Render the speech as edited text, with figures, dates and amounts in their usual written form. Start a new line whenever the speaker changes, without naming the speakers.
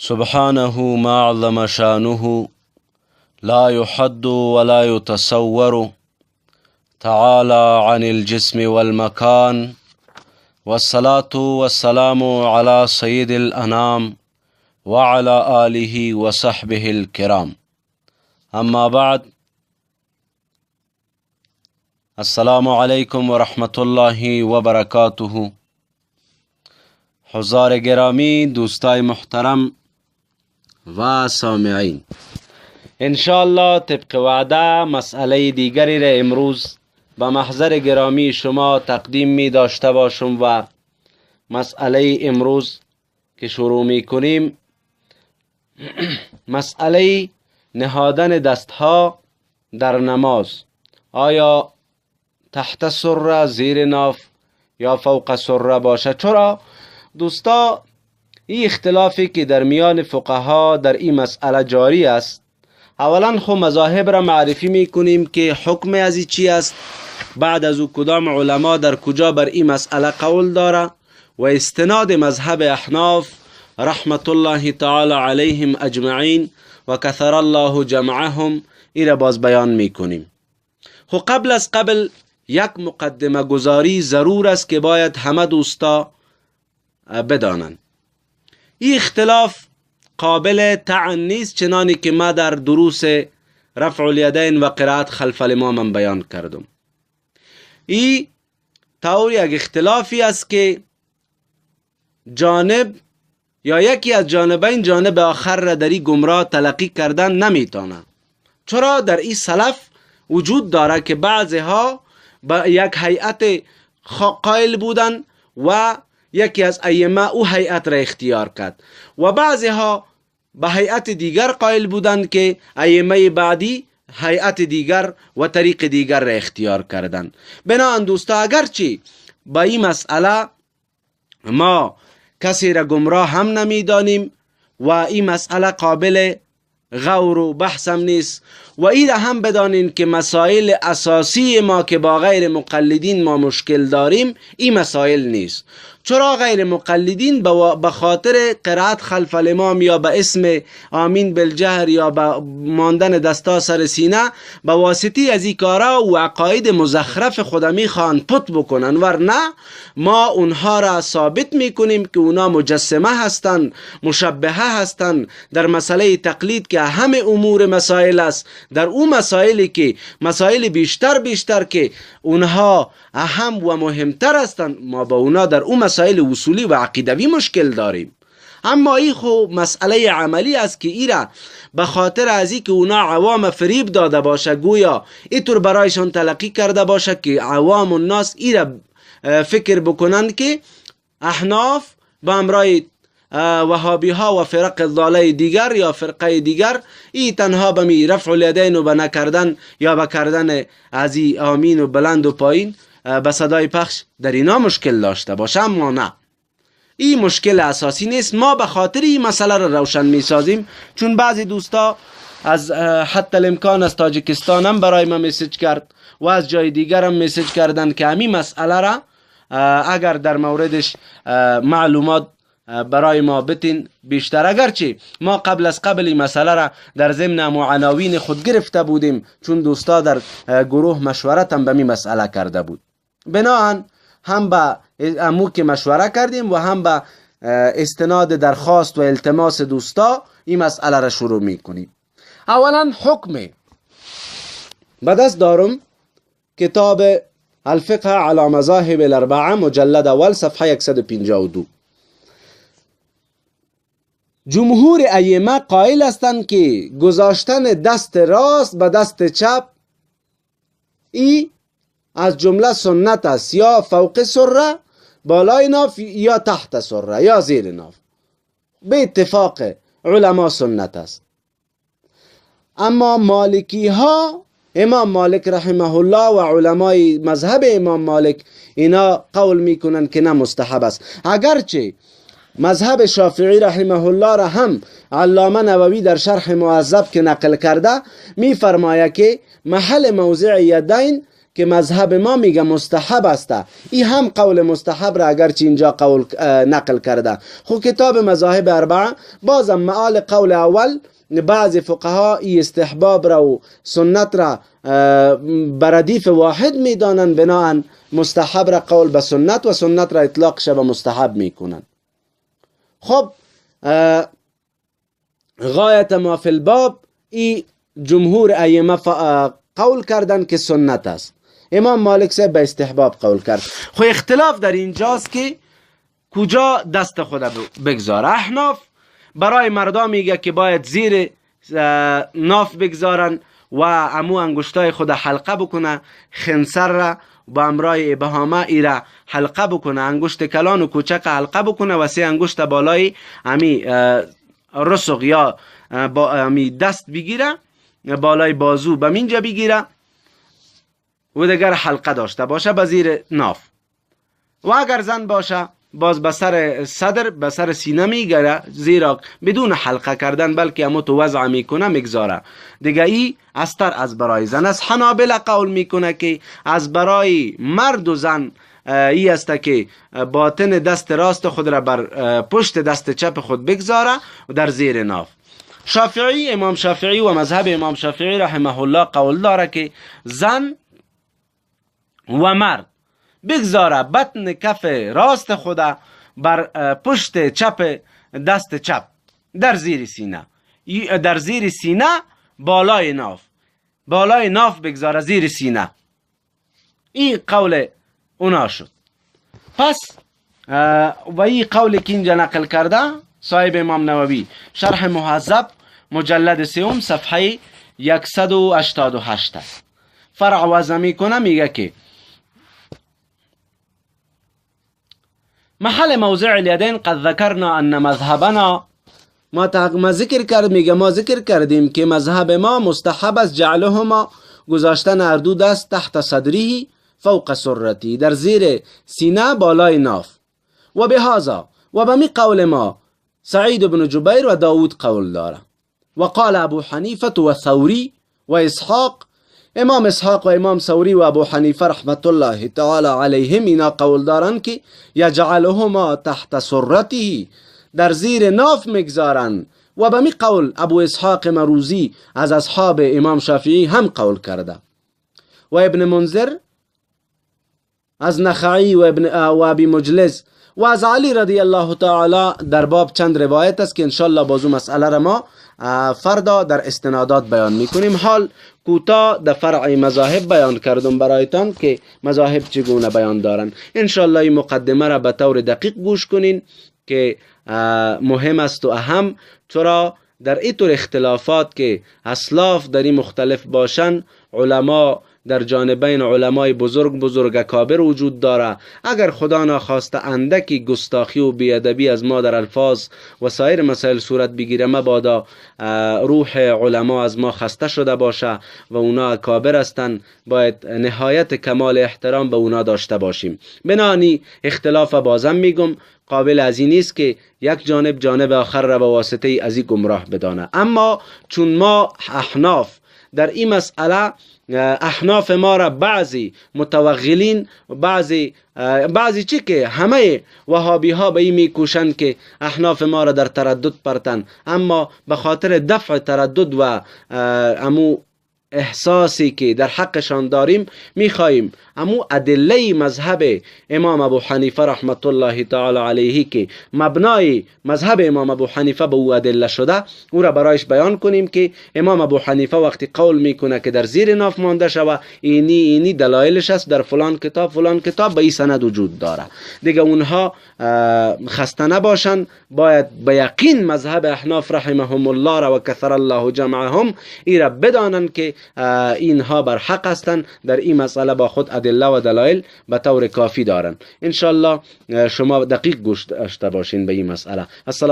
سبحانه ما اعظم شانه، لا يحد ولا يتصور، تعالى عن الجسم والمكان، والصلاة والسلام على سيد الأنام وعلى آله وصحبه الكرام. اما بعد، السلام علیکم و رحمت الله و برکاته. حضار گرامی، دوستای محترم و سامعین، انشاءالله طبق وعده مسئله دیگری را امروز به محضر گرامی شما تقدیم می داشته باشم و مسئله امروز که شروع می کنیم مسئله نهادن دستها در نماز، آیا تحت سره، زیر ناف یا فوق سره باشه؟ چرا دوستا این اختلافی که در میان فقها در این مسئله جاری است، اولا خو مذاهب را معرفی میکنیم که حکم از این چی است، بعد از او کدام علما در کجا بر این مسئله قول داره و استناد مذهب احناف رحمت الله تعالی علیهم اجمعین و کثر الله جمعهم، این را باز بیان میکنیم. خو قبل از قبل یک مقدمه گذاری ضرور است که باید همه دوستا بدانند. این اختلاف قابل طعن نیست، چنانی که ما در دروس رفع الیدین و قرائت خلف الامام بیان کردم. این طور یک اختلافی است که جانب یا یکی از جانبین جانب آخر را در این گمراه تلقی کردن نمیتونه. چرا در این سلف وجود داره که بعضی ها با یک هیئت قائل بودن و یکی از ائمه او هیئت را اختیار کرد و بعضی ها به هیئت دیگر قائل بودند که ائمه بعدی هیئت دیگر و طریق دیگر را اختیار کردند. بنابراین دوستا، اگرچه با این مسئله ما کسی را گمراه هم نمیدانیم و این مسئله قابل غور و بحث هم نیست، و این را هم بدانین که مسائل اساسی ما که با غیر مقلدین ما مشکل داریم این مسائل نیست. چرا غیر مقلدین به خاطر قرائت خلف الامام یا به اسم آمین بالجهر یا به ماندن دستا سر سینه به واسطه از این کارا و عقاید مزخرف خود میخوان پت بکنن، ورنه ما اونها را ثابت میکنیم که اونا مجسمه هستند، مشبهه هستند در مسئله تقلید که همه امور مسائل است. در او مسائلی که مسائل بیشتر که اونها اهم و مهمتر هستند، ما با اونا در او مسائل اصولی و عقیدوی مشکل داریم. اما این خو مسئله عملی است که ایرا به خاطر از این که اونا عوام فریب داده باشه، گویا اینطور برایشان تلقی کرده باشه که عوام الناس ایرا فکر بکنند که احناف با امرای وهابی ها و فرق ضاله دیگر یا فرقه دیگر ای تنها به می رفع الیدین و به نکردن یا به کردن از ای آمین و بلند و پایین به صدای پخش در اینا مشکل داشته باشه. اما نه، این مشکل اساسی نیست. ما به خاطر این مسئله را روشن می سازیم، چون بعضی دوستا از حتی الامکان از تاجیکستان هم برای ما message کرد و از جای دیگر هم message کردن که همین مسئله را اگر در موردش معلومات برای ما بتین بیشتر. اگرچه ما قبل از قبل این مسئله را در ضمن عناوین خود گرفته بودیم، چون دوستا در گروه مشورت هم به می مسئله کرده بود. بناهن هم به امو که مشوره کردیم و هم به استناد درخواست و التماس دوستا این مسئله را شروع میکنیم. اولا حکم به دست دارم کتاب الفقه علی مذاهب الاربعه مجلد اول صفحه 152. جمهور ائمه قائل هستند که گذاشتن دست راست به دست چپ ای از جمله سنت است، یا فوق سره بالای ناف یا تحت سره یا زیر ناف، به اتفاق علما سنت است. اما مالکی ها، امام مالک رحمه الله و علمای مذهب امام مالک اینا قول میکنن که نه مستحب است. اگرچه مذهب شافعی رحمه الله را هم علامه نووی در شرح معذب که نقل کرده میفرماید که محل موضع یدین که مذهب ما میگه مستحب است، این هم قول مستحب را اگرچه اینجا قول نقل کرده. خب کتاب مذاهب اربعه بازم معال قول اول بعض فقها ای استحباب را و سنت را بردیف واحد میدانند، بناهن مستحب را قول به سنت و سنت را اطلاق شه به مستحب میکنن. خب غایت ما فی الباب ای جمهور ائمه قول کردن که سنت است. امام مالک صاحب به استحباب قول کرد. خب اختلاف در اینجاست که کجا دست خود بگذاره. احناف برای مردا میگه که باید زیر ناف بگذارن و امو انگشتای خود حلقه بکنه، خنصر را با امرای ابهامه ایره حلقه بکنه، انگشت کلان و کوچک حلقه بکنه و سه انگشت بالای امی رسغ یا با امی دست بگیره، بالای بازو به اینجا بگیره و دیگر حلقه داشته باشه به زیر ناف. و اگر زن باشه باز به سر صدر به سر سینه میگیره، زیرا بدون حلقه کردن بلکه امو تو وضع میکنه میگذاره. دیگه ای استر از برای زن است. حنابله قول میکنه که از برای مرد و زن ای است که باطن دست راست خود را بر پشت دست چپ خود بگذاره در زیر ناف. شافعی، امام شافعی و مذهب امام شافعی رحمه الله قول داره که زن و مرد بگذاره بطن کف راست خود بر پشت چپ دست چپ در زیر سینه، در زیر سینه بالای ناف، بالای ناف بگذاره زیر سینه. این قول اونا شد. پس و این قول که اینجا نقل کرده صاحب امام نووی شرح مهذب مجلد سوم صفحه 188 است. فرع وضع میکنه، میگه که محل موضع الیدین قد ذکرنا ان مذهبنا، ما ذکر کرد، میگه ما ذکر کردیم که مذهب ما مستحب است جعلهما گذاشتن هر دو دست تحت صدره فوق سرتی، در زیر سینه بالای ناف. و بهذا و به می قول ما سعید بن جبیر و داود قول داره. و قال ابو حنیفه و ثوری و اسحاق، امام اسحاق و امام ثوری و ابو حنیفه رحمت الله تعالی علیهم اینا قول دارن که یجعلهما تحت سرته، در زیر ناف میگذارن. و به می قول ابو اسحاق مروزی از اصحاب امام شافعی هم قول کرده. و ابن منذر از نخعی و ابن و ابی مجلس و از علی رضی الله تعالی در باب چند روایت است که انشالله بازو مسئله را ما فردا در استنادات بیان میکنیم. حال کوتاه در فرع مذاهب بیان کردم برایتان که مذاهب چگونه بیان دارن. انشالله این مقدمه را به طور دقیق گوش کنین که مهم است و اهم، چرا در اینطور اختلافات که اسلاف در این مختلف باشن، علما در جانبین علمای بزرگ بزرگ اکابر وجود داره. اگر خدا ناخواسته اندکی گستاخی و بیادبی از ما در الفاظ و سایر مسائل صورت بگیره، مبادا روح علما از ما خسته شده باشه و اونا اکابر هستن، باید نهایت کمال احترام به اونا داشته باشیم. بنانی اختلاف بازم میگم قابل از این نیست که یک جانب جانب آخر را به واسطه از این گمراه بدانه. اما چون ما احناف در این مسئله، احناف ما را بعضی متوغلین، بعضی چی که همه وهابی ها به این میکوشند که احناف ما را در تردد پرتن، اما به خاطر دفع تردد و امو احساسی که در حقشان داریم میخواهیم امو ادله مذهب امام ابو حنیفه رحمت الله تعالی علیه که مبنای مذهب امام ابو حنیفه به او ادله شده او را برایش بیان کنیم که امام ابو حنیفه وقتی قول میکنه که در زیر ناف مانده شوه، اینی دلایلش است در فلان کتاب فلان کتاب به این سند وجود داره. دیگه اونها خسته نباشن، باید به یقین مذهب احناف رحمهم الله را و کثر الله جمعهم ای را بدانن که اینها بر حق هستند، در این مسئله با خود ادله و دلایل به طور کافی دارند. انشالله شما دقیق گوش داشته باشین به این مسئله.